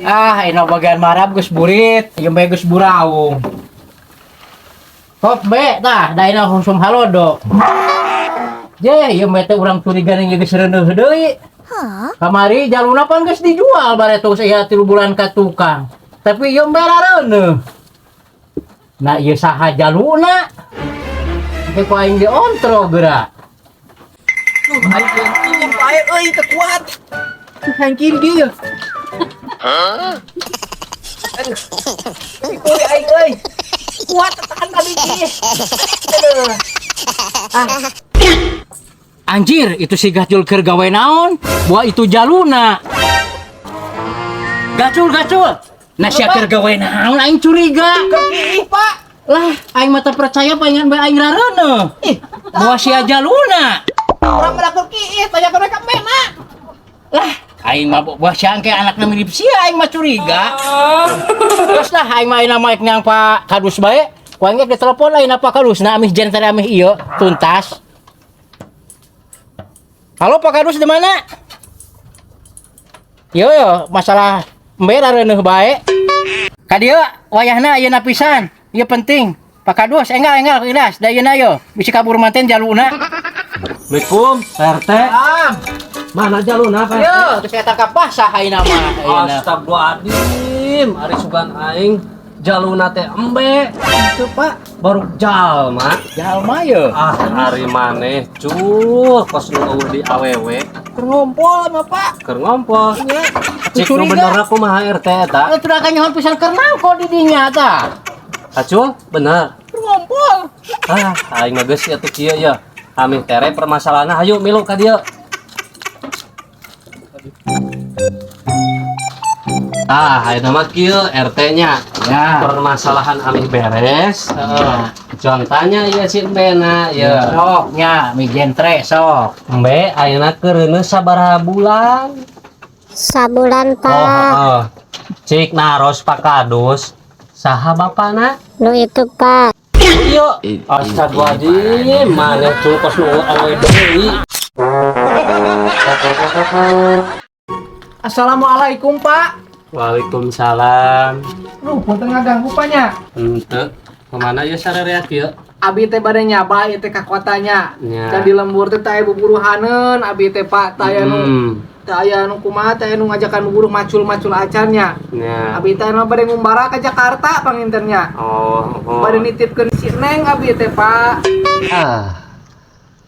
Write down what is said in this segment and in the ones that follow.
Ah, ino bagian marab geus burit, ieu bae geus buraung. Hop be, tah, da ina husum halodo. Je, ieu mah teh urang curiga ning geus reuneuh deui. Kamari jaluna pan geus dijual bareto saya 3 bulan ka tukang. Tapi ieu mah reuneuh. Nah, ieu saha jaluna? Teh ku aing diontro geura. Duh, aing pae euy teu kuat. Aing kiri dieu. Aduh. Kuri aing euy. Kuat tahan tadi ieu. Aduh. Ah. Anjir, itu si Gacul keur gawe naon? Buah itu jaluna. Gacul, Gacul. Nah, sia keur gawe naon aing curiga. Kekiih, Pak. Lah, aing mah teu percaya palingan bae aing rareuneuh. Ih, buah sia jaluna. Urang mah keur kiih, tanya ka mereka mena. Lah, aing mah buah sia engke anakna mirip sia aing mah curiga. Terus lah aing mah ayeuna mah nyang Pak Kadus bae. Ku aing ge ditelepon ayeuna Pak Kadus, nah amih jen teh amih ieu tuntas. Halo Pak Kadus di mana? Yo yo, masalah embe rareuneuh bae. Ka dieu wayahna ayeuna pisan. Ieu penting. Pak Kadus enggal enggal ilas da ayeuna yo bisi kabur manten jaluna. Assalamualaikum, Pak RT. Mana jaluna, Pak RT? Yo, geus saya tangkap basah ayeuna mah. Ayeuna. Astagfirullahaladzim, ari sugan aing jaluna teh embe. Itu Pak, Baru jalma. Jalma ye. Ah, ari maneh cul kos nu eueuh di awewe Keur ngompol mah, Pak. keur ngompol. Nya. Cik nu benerna kumaha RT eta? Atuh da kanyahoan pisan keur nangko di dinya tah. Kacul, bener. Keur ngompol. Ah, aing mah geus atuh kieu ya. Amih tere permasalahanna hayu milu ka dieu. Ah, ayeuna mah kieu RT-nya. Ya. Permasalahan amih beres. Heeh. Jangan tanya ieu si Embena ya. Sok nya mi jentre sok. Embe ayeuna keur reuneuh sabaraha bulan? Sabulan, Oh, Pak. heeh. Cik naros Pak Kadus. Saha bapana? Nu itu, Pak. Iya. Astagfirullahaladzim, maneh cul kos nu awe deui. Assalamualaikum, Pak. Waalaikumsalam. Lu punten ngaganggu Pak nya. Henteu. Kemana ya sarerea kieu? Abi teh bade nyaba ieu teh ka kotanya. Nya. Da di lembur teh teh buburuhaneun abi teh Pak, teh aya nu teh aya nu kumaha teh aya nu ngajakan buburuh macul-macul acan nya. Nya. Abi teh nu bade ngumbara ka Jakarta pangintennya. Oh, oh. Bade nitipkeun si Neng abi teh Pak. Ah.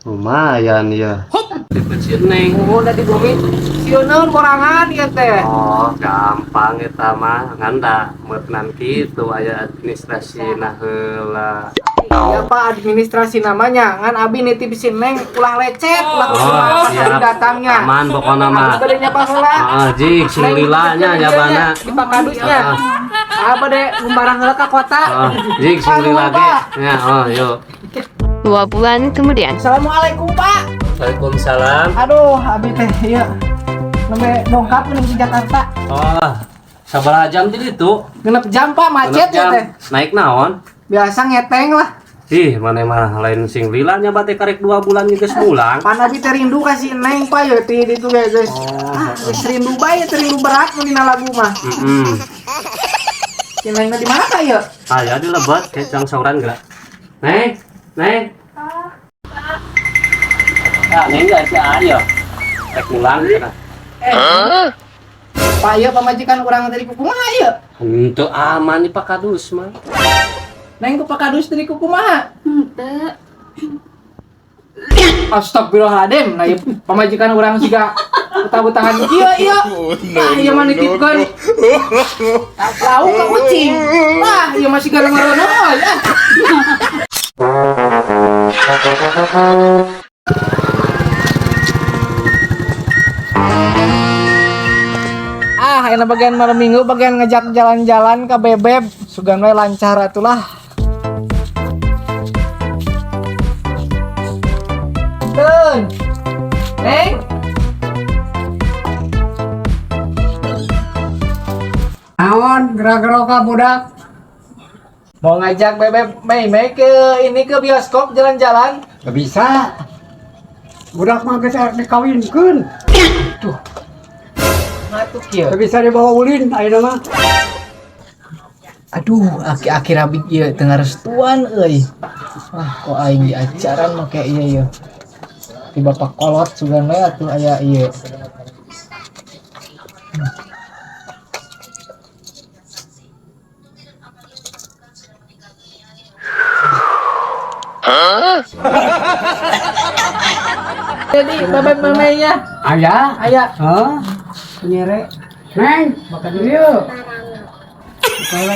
Lumayan ya. Titipkeun si Neng. Oh, da di bumi sieun borangan ieu teh. Oh, gampang eta mah ngan da meutnan kitu aya administrasi nah heula. Iya Pak, administrasi namanya. Ngan abi nitip si Neng ulah lecet, ulah Oh, kumaha pas siap. abi datangnya. Aman pokona mah. Abi bade nyapa heula. Heeh, jik sing lila nya nyabana. Di Pak Kadusnya. Heeh. Ah, bade ngumbara heula ka kota. Heeh, jik sing lila ge. Ya, oh, yuk. 2 bulan kemudian. Assalamualaikum Pak. Waalaikumsalam. Aduh, abi teh ieu nembe dongkap menuju Jakarta. Oh, sabaraha jam ti ditu? 6 jam Pak, macet Genep ya jam. teh. Naik naon? Biasa ngeteng lah. Ih, mana mah lain sing lila nya bate karek 2 bulan geus pulang. Pan abi teh rindu ka si Neng Pak ya ti ditu ge geus. Oh, Ah, geus rindu bae, teh rindu berat mun dina lagu mah. Heeh. Si Neng di mana ka ieu? Aya di lebet ke cang sauran geura. Neng, Neng. Ah, Neng geus aya. Rek pulang cenah. Pak ieu pamajikan urang tadi kumaha ieu? Henteu aman di Pak Kadus mah. Neng ku Pak Kadus tadi kumaha? Henteu. Astagfirullahaladzim, nah ieu pamajikan urang siga utang-utangan kieu ieu. Nah, ieu mah nitipkeun lauk ka kucing. Nah, ieu mah siga ngareuneuh ya. Ah, ini bagian malam minggu bagian ngejak jalan-jalan ke Bebeb, sugan we lancar atulah. Tun. Neng. Naon gerak-gerok ka budak? Mau ngajak Bebeb Mei Mei ke ini ke bioskop jalan-jalan. Gak bisa. Budak mah geus arek dikawinkeun. Tuh. Ngatuh kieu. Teu bisa dibawa ulin ayeuna mah. Aduh, aki-aki rabik ieu teu ngarestuan euy. Wah, kok aing diajaran make ieu ieu. Ti bapak kolot sugan we atuh aya ieu. Jadi bapak mamanya Aya. aya. Hah? Nyere. Neng, Makan dulu yuk.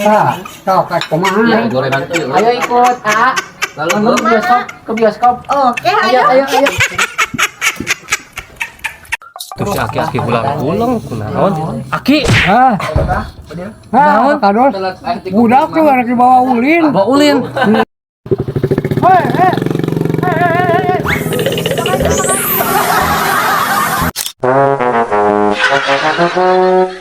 tah, sok kat kumaha? Gorengan tuh. Ayo ikut, A. Lalu Ke bioskop, ke bioskop. Oke, Ayo, ayo. ayo, ayo. Terus si aki-aki pulang-pulang kunaon? Aki, Hah? Hah, kados. Budak tuh rek dibawa ulin. bawa ulin. Hei, hei. Hei, hei, hei, hei.